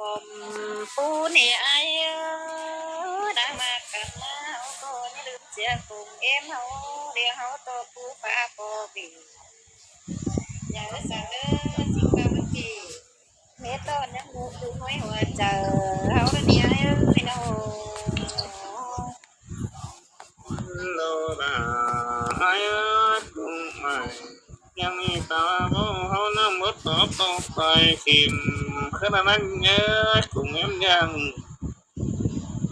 ອມປູເນອ້າຍເອີຍ ນາງມາກັນມາ ເຮົາກໍຢ່າລືມເສຍກົງເອັມເຮົາ ດຽວເຮົາຕໍ່ປູຟ້າພໍ່ເບ ຢ່າເອີສັງເດີ ສິ່ງກຳທີ່ເມດຕອນຍັງບຸຢູ່ຫ້ວຍຫົວໃຈເຮົາເດີ ເນຍເອີຍເນາະ. ໂລດາ ອ້າຍເອີຍ ກຸງອ້າຍ ຍັງມີຕາເວົ້າ ເຮົານຳບໍ່ຕອບຕໍ່ໄປ ຖິ້ມຄືນນັ້ນເອີຍ ກຸງແມ່ນຍັງ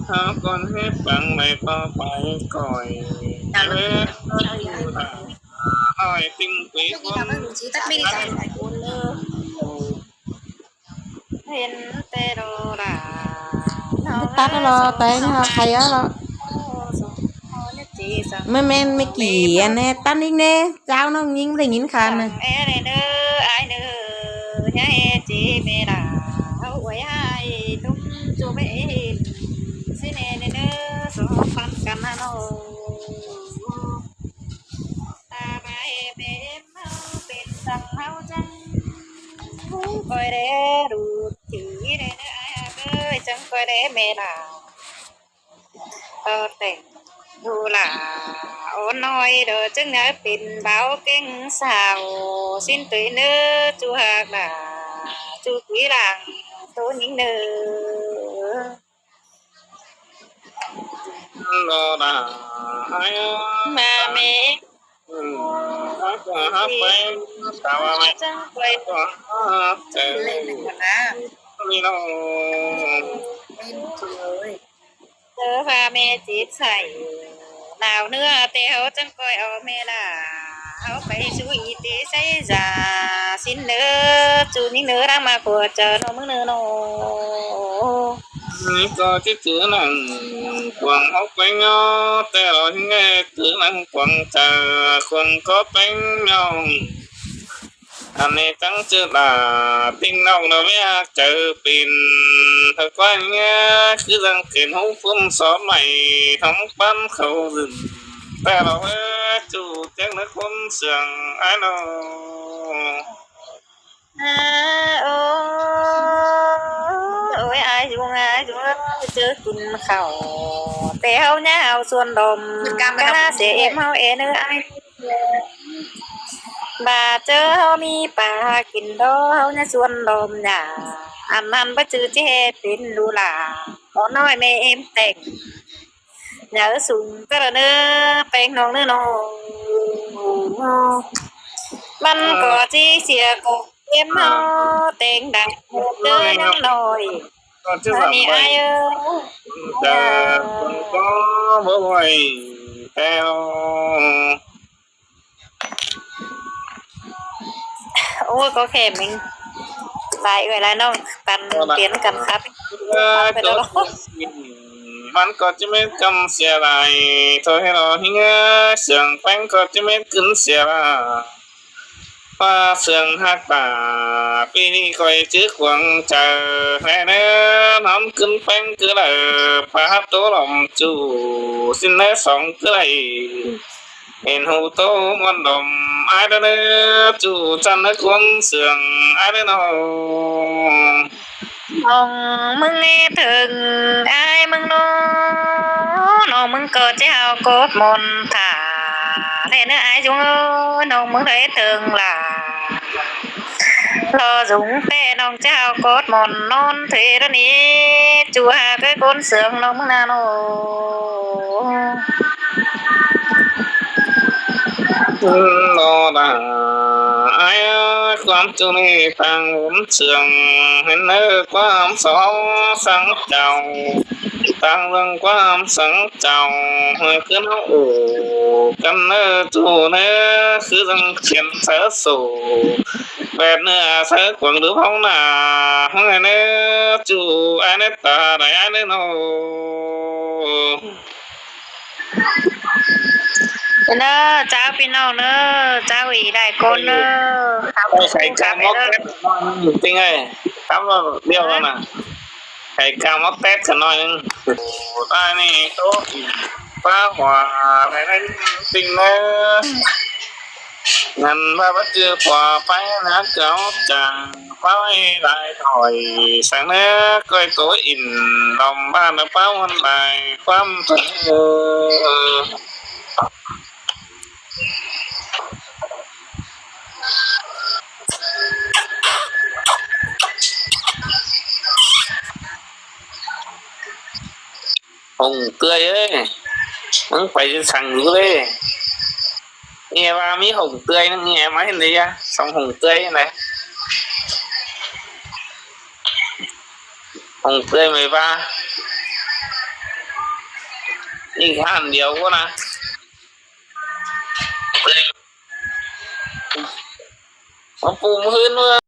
ຫາກ່ອນເຮັດປັງໄວ້ຕໍ່ໄປ ກ່ອຍເວລາ ອ້າຍຕິງປີຄົນ ເຫັນແຕ່ໂລດາ ຕັດແລ້ວເນາະ ແຕ່ງເນາະ ໄຂເອົາເນາະ ແມ່ນໆ ແມ່ກີ້ ອັນແນ່ ຕັດອີກແນ່ ເຈົ້ານ້ອງຍິງບໍ່ໄດ້ຍິນຄານນະ ແອເດີ ອ້າຍເດີ ຍາເອຈີເມລາ ເຮົາອວຍໃຫ້ຕຸ້ມຈູເມເຫັນ ຊິແນ່ເດີ ສອງພັນກັນນະເນາະ. ຕາບາເອເມເອັມເຮົາເປັນສັງເຮົາຈັ່ງ ຄົງຄ່ອຍແລດູດຖີເດເດີ ອ້າຍເອີຍ ຈັ່ງຄ່ອຍແລເມລາ ເອົາແຕ່ງດູລາ ໂອນ້ອຍເດີ ຈຶ່ງໄດ້ເປັນບ່າວເກັ່ງສາວ ສິ້ນເຕີຍເນີ ຈູຮັກຫຼາ ຈູກຸຍຫຼັງໂຕຍິງເນີ. ໂລດາ ມາເມ ອືມ ຮັກກໍຮັກໄປ ແຕ່ວ່າແມ່ກໍຮັກເຈົ້າ ນີ້ເນາະ ເຈີພາແມ່ຈິດໃສ ໜາວເນື້ອແຕ່ເຮົາຈັ່ງ ກ່ອຍເອົາແມ່ຫຼ້າ ເຮົາໄປສູ່ອີເຕໄຊຢາ ສິນເນີ ຈູຍິງເນີ ນາງມາຂົວເຈົ້ານ້ອງມຶງເນີນ້ອງ ນີ້ກໍຊິຖືນັງກວາງເຮົາໄປເງາະ ແຕ່ລອຍແງ່ຄືນັງກວາງເຈົ້າ ຄວນກໍແປ້ງຍອງ ອັນນີ້ຈັ່ງຈື່ຫຼ້າ ຕິງນ້ອງນະແວກໃຈເປັນ ເຂົາກວ້າງແງ່ຄືຈັ່ງເຫັນຫົງຟຸມສອບໃໝ່ ທ້ອງປັນເຂົາລຶ້ນ ແຕ່ລອຍແງ່ຈູແຈ້ງໃນຄົນເຊື່ອງອ້າຍນ້ອງ ເອີ ໂອ ໂອຍ ອ້າຍຈຸງ ອ້າຍຈຸງ ເຈີກິນເຂົ້າ ແຕ່ເຮົາຍາວຊວນດອມ ການາເສເອັມເຮົາເອເນີອ້າຍ ບາດເຈີເຮົາມີປາກິນດອກ ເຮົາຍາຊວນດອມຍາ ອັນນັ້ນບໍ່ຈື່ຊິເຮັດເປັນດູຫຼ້າ ໝໍນ້ອຍແມ່ເອັມແຕ່ງ ຍາເອີສູງກະລະເນີ ແປ້ງນ້ອງເນີນ້ອງ ມັນກໍຊິເສຍກໍເອັມເຮົາແຕ່ງໄດ້ເດີນາງນ້ອຍ ອັນນີ້ອ້າຍເອີຍ ແຕ່ກໍບໍ່ໄຫວແລ້ວ ໂອ້ຍ ກໍແຄ່ເມັງ ຫຼາຍເອື້ອຍຫຼາຍນ້ອງ ປັນປ່ຽນກັນຄັບ ມັນກໍຈະແມ່ນກຳເສຍຫຼາຍ ໂທໃຫ້ລໍເຮືອ ເຊື່ອງແປ້ງກໍຈະແມ່ນກຶນເສຍຫຼາຍ ວ່າເຊື່ອງຮັກຕາ ປີນີ້ຂ້ອຍຈື່ຂວາງໃຈ ແລເນີ ນອນກຶນແປ້ງຄືໄດ້ ພາໂຕຫຼອມຈູ ສິ້ນເນີສອງຄືໄດ້ ເຫັນຫູໂຕມ່ວນດົມ ອ້າຍເດີ ຈູຈັນໃນຄວາມເຊື່ອງ ອ້າຍເດີນ້ອງ ນ້ອງມຶງເອເຖິງ ອ້າຍມຶງນ້ອງ ນ້ອງມຶງກໍຈະເອົາກົດມົນຖ້າ ແລເນີ ອ້າຍຈຸງເອີຍ ນ້ອງມຶງເອີເຖິງຫຼ້າ ລໍຈຸງແປນ້ອງຈະເອົາກົດມົນນອນເທລະນີ ຈູຫາເຄີຍຄົນເຊື່ອງ ນ້ອງມຶງນາໂນ ໂນດາ ອ້າຍເອີຍ ຄວາມຈຸນີ້ຕ່າງຫົນເຊື່ອງ ເຫັນເນີຄວາມສອງສັງເຈົ້າ ຕ່າງເລື່ອງຄວາມສັງເຈົ້າ ເມື່ອຄືນເຮົາໂອກັນເນີ ຈູເນີ ຄືຈັ່ງຂຽນເສືອໂສ ແບບເນື້ອເສືອຂວາງຫຼືເຮົາໜ້າ ເຮົາໃຫ້ເນີ ຈູອ້າຍເນີ ຕາໄດ້ອ້າຍເນີ ໂນ. ເດີ ເຈົ້າພີ່ນ້ອງເດີ ເຈົ້າອີກຫຼາຍຄົນເດີ ເອົາໄຂ່ກາມອກແຕດໜ້ອຍໜຶ່ງຕິງເອີຍ ຄຳວ່າດຽວນັ້ນນະ ໄຂ່ກາມອກແຕດຂະໜ້ອຍໜຶ່ງ ໂອ້ ຕາຍນີ້ໂຕຟ້າຫົວໃນນັ້ນຕິງເດີ. ນັ້ນວ່າບໍ່ຈື່ຜົວໄປນະ ເຈົ້າຈັ່ງເວົ້າໃຫ້ຫຼາຍຖ້ອຍ ສັງເໜີກ້ອຍໂຕອິນ ດອມບ້ານເປົ່າເປົ່າຫັ້ນຫຼາຍຄວາມເທີ. ຫົງເຕີຍເອີຍ ມຶງໄປຈັ່ງຊັ້ນເລີຍ. ເມຍວ່າມີຫົງເຕີຍໜຶ່ງ ເມຍມາເຫັນໄດ້ຍາ ສອງຫົງເຕີຍຫັ້ນແຫຼະ. ຫົງເຕີຍເມຍວ່າ ອີກຮ້ານດຽວພຸ້ນນະ ມາປູມພື້ນເວີ.